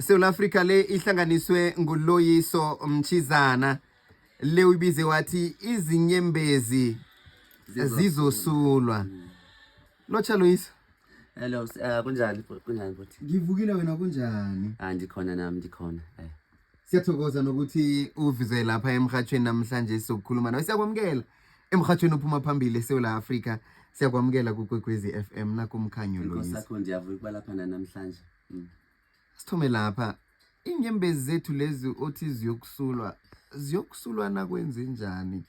South Africa le ihlanganiswe nguLoyiso Mchizana le uyibize wathi izinyembezi zizosulwa. Lotsha Loyiso. Hello, kunjani kunjani futhi? Ngivukile, wena kunjani? Ah, ndikhona nami, ndikhona. Siyathokoza nokuthi uvize lapha emhathweni namhlanje sizokukhuluma nawe. Siyakwamukela emhathweni uphuma phambili eSouth Africa. Siyakwamukela kuKwekwezi FM nakumkhanyo Inkosi Loyiso. yakho, ndiyavuka ukuba lapha namhlanje. Sithome lapha. Inyembezi zethu lezi othi ziyokusulwa, ziyokusulwa nakwenze njani?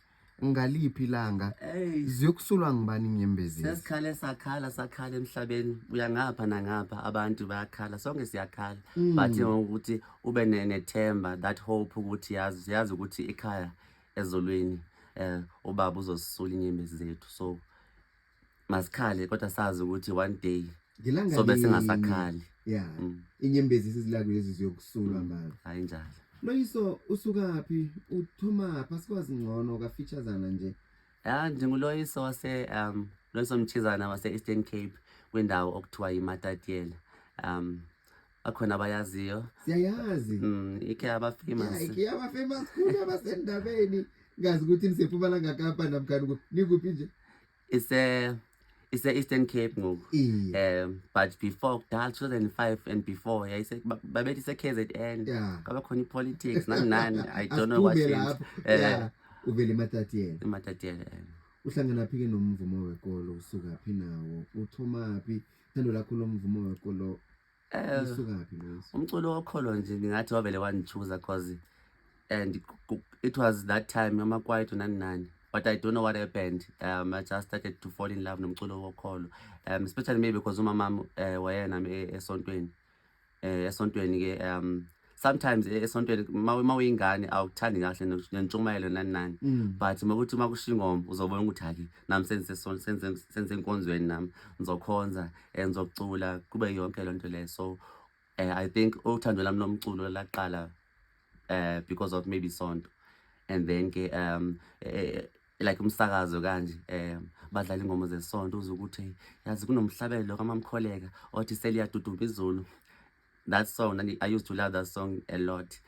Ngaliphi ilanga? Hey, Ziyokusulwa ngibani inyembezi? Sesikhale, sakhala, sakhala emhlabeni. Uya ngapha nangapha, abantu bayakhala, sonke siyakhala. But ukuthi ube nethemba, that hope ukuthi yazi ukuthi ikhaya ezulwini, ubaba uzosisula inyembezi zethu. So masikhale kodwa sazi ukuthi one day Ngelanga sobe linye. singasakhali. Inyembezi esizilako lezi ziyokusulwa mbala. Hayi, njalo. Loyiso, usukaphi? Uthomaphi? Asikwazi ngcono kafeaturesana nje. Ya, ndinguLoyiso wase Loyiso Mchizana wase Eastern Cape, kwindawo okuthiwa yiMatatiele. Bakhona abayaziyo. Siyayazi. Ikhe yaba famous. Ya, ikhe yaba famous khulu, abasendabeni. Ngazi ukuthi nisePumalanga Kapa namkhani nikuphi nje? Ise Eastern Cape ngoku. But before kudala, 2005 and before, yayise babethi ise KZN. Kwaba khona i-politics nani nani, I don't know what Asiphume changed. lapho. Ya, uvele eMatatiele. eMatatiele. Uhlangana phi ke nomvumo wekolo? Usukaphi nawo? Uthomaphi? Thando lakho lomvumo wekolo lisukaphi, Loyiso? Umculo wokholo nje ngingathi wavele wandichuza cause and it was that time amakwaito nani nani, but I don't know what happened. I just started to fall in love nomculo wokholo, especially maybe because umamam wayena esontweni, esontweni ke sometimes esontweni ma uyingane awukuthandi kahle nentshumayelo nani nani, but makuthi makusho ingoma uzobona ukuthi haki nami senze enkonzweni, nami ngizokhonza, ngizokucula, kube yonke lento leyo. So I think uthando lami lomculo laqala because of maybe isonto and then ke like umsakazo kanje, badlala ingoma zesonto, uze ukuthi yazi kunomhlabelo kaMamkholeka othi "Seliyadudumba izulu". That song, and I used to love that song a lot.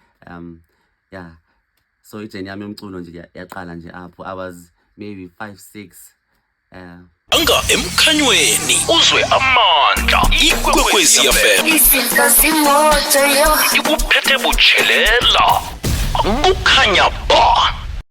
Yeah, so i-journey yami yomculo nje yaqala nje apho. I was maybe 5 6. Anga emkhanyweni uzwe amandla, Ikwekwezi FM. Izinto zimoto yo. Ikuphethe butshelela, kukhanya ba.